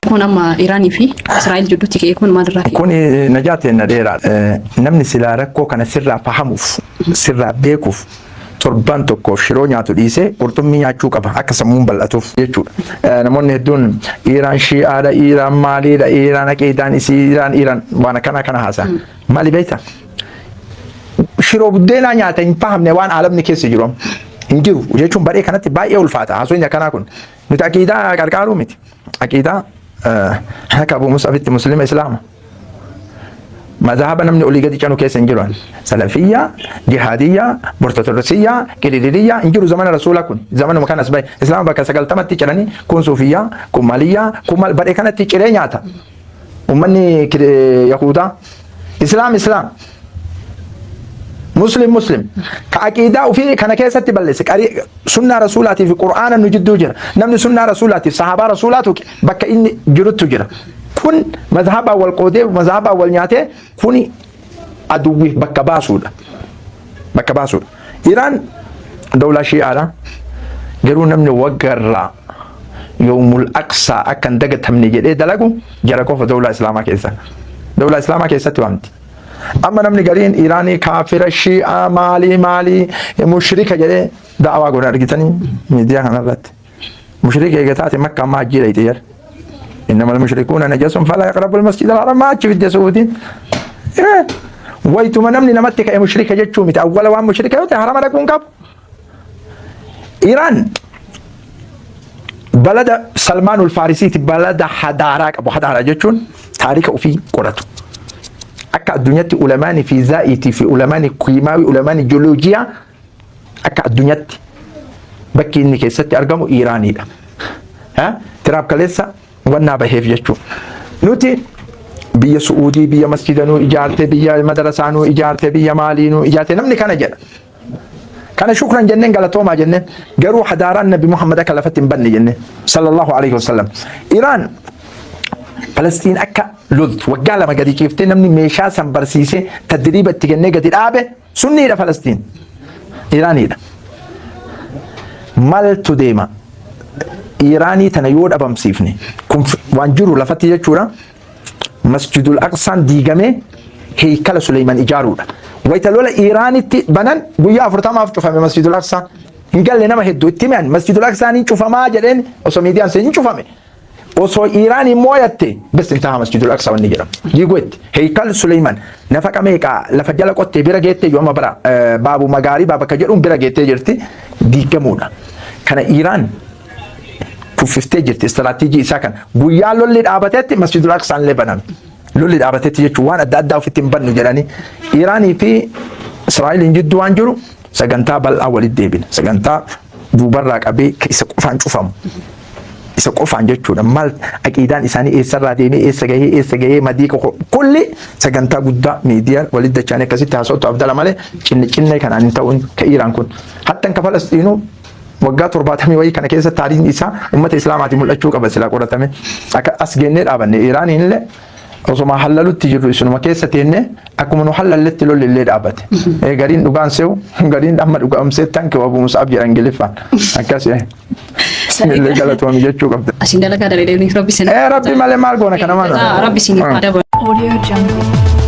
Rakkoon amma Iraanii fi Israa'el jidduutti ka'e kun maalirraa ka'e? Kun najaateen na dheeraa. Namni silaa rakkoo kana sirraa fahamuuf, sirraa beekuuf torbaan tokkoof shiroo nyaatu dhiisee qurxummii nyaachuu qaba akka sammuun bal'atuuf jechuudha. Namoonni hedduun Iraan Shi'aadha, Iraan maaliidha, Iraan aqiidaan isii, Iraan Iraan waan akkana kana haasa'a. Maali beektaa? Shiroo buddeenaa nyaata hin fahamne waan aalamni keessa jiru hin jiru jechuun baree kanatti baay'ee ulfaata haasofni akkanaa kun. Nuti aqiidaa qarqaaruu miti. Aqiidaa akka Abu Musabitti Muslima Islaama. Mazhaba namni olii gadi canu keessa hin jiru. Salafiyyaa, jihaadiyyaa, bortotodosiyyaa, qidididiyyaa hin jiru zamana rasuula kun. Zamanuma kanas bahe. Islaama bakka 90tti ciranii kun suufiyyaa, kun maliyyaa, kun mal badhe kanatti ciree nyaata. Uummanni Yahudaa. Islaam Islaam. Muslim Muslim. Ka aqiidaa ofii kana keessatti balleesse. Qarii sunnaa rasuulaatii fi qur'aana nu jidduu jira. Namni sunnaa rasuulaatiif sahaabaa rasuulaa tuqe bakka inni jiruttu jira. Kun mazhabaan wal qoodee mazhabaan wal nyaatee kuni aduwwiif bakka baasuudha. Bakka baasuudha. Iraan dawlaa shi'aadha. Garuu namni waggarraa yoomul aqsaa akka hin dagatamne jedhee dalagu jara qofa dawlaa islaamaa keessa. Dawlaa islaamaa keessatti waamti. Amma namni gariin Iraanii kaafira shi'aa maalii maalii mushrika jedhee da'awaa godhan argitanii miidiyaa kanarratti. Mushrika eega taate makka amma hajjii dhayxe jara. إنما المشركون نجس فلا يقربوا المسجد الحرام ما achi fidde suutiin. Waytuma namni namatti ka'e mushrika jechuu miti. Awwala waan mushrika yoo ta'e harama dhaquu hin qabu. Iraan balada Salmaanul Faarisiiti balada hadaaraa qabu. Hadaaraa jechuun taarika ofii qoratu. Akka addunyaatti ulamaani fiizaa'iitii fi ulamaani kiimaawii, ulamaani jiyooloojiyaa akka addunyaatti bakki inni keessatti argamu Iraaniidha. Tiraamp kaleessa wannaa baheef jechuudha. Nuti biyya Su'uudii, biyya masjida nuu ijaarte, biyya madarasaa nuu ijaarte, biyya maalii nuu ijaarte namni kana jedha. Kana shukran jenneen galatoomaa jenneen garuu hadaaraan Nabi Muhammad akka lafatti hin banne jenneen sallallahu alaihi wasallam. Iraan Falastiin akka loltu waggaa 2 gadi ciiftee namni meeshaa san barsiisee tadriiba itti kennee gadi dhaabe sunniidha Falastiin. Iraaniidha. Maltu deema? Iraanii tana yoo dhabamsiifne kun waan jiru lafatti jechuudha. Masjidul Aqsaan diigamee heeykala Suleyman ijaaruudha. Wayita lola Iraanitti banan guyyaa 40f cufame Masjidul Aqsaan. Hin galle nama hedduu itti himan Masjidul Aqsaan hin cufamaa jedheen osoo miidiyaan hin cufame. Osoo Iraan hin mooyatte bes intaha Masjidul Aqsa wanni jedhamu. Diiguetti heeykal Suleyman nafaqa meeqa lafa jala qottee bira geettee yoo amma bara baabu magaarii baaba jedhuun bira geettee jirti diigamuudha. Kana Iraan kuffiftee jirti istiraatiijii isaa kana. Guyyaa lolli dhaabatetti Masjidul Aqsaan illee baname. Lolli dhaabatetti jechuun waan adda addaa ofitti hin bannu jedhanii Iraanii fi Israa'eliin jidduu waan jiru sagantaa bal'aa walitti deebina. Sagantaa duubarraa qabee isa qofaan cufamu. Isa qofaan jechuudha. Maal aqiidaan isaanii eessarraa deemee eessa gahee eessa gahee madii kulli sagantaa guddaa miidiyaan walitti dachaanii akkasitti haasa'utu afdala malee cinne cinnee kanaan hin ta'uun ka Iraan kun. Hattan ka Falasxiinuu waggaa 70 wayii kana keessa taariikni isaa uummata Islaamaatiin mul'achuu qaba silaa qoratame. Akka as geennee dhaabanne Iraaniin illee osoma hallalutti jirru isinuma keessa teenne akkuma nu hallalletti lolli illee dhaabbate. Gariin dhugaan se'u gariin amma dhugaamsee tanki Abu Mus'ab jedha Ingiliffaan. Akkas isinillee galatoomi jechuu qabda. Asin dalagaa dalagaa rabbi sin. Rabbi malee maal goona kana maal? Rabbi sin haa dabalu. Audio Jungle.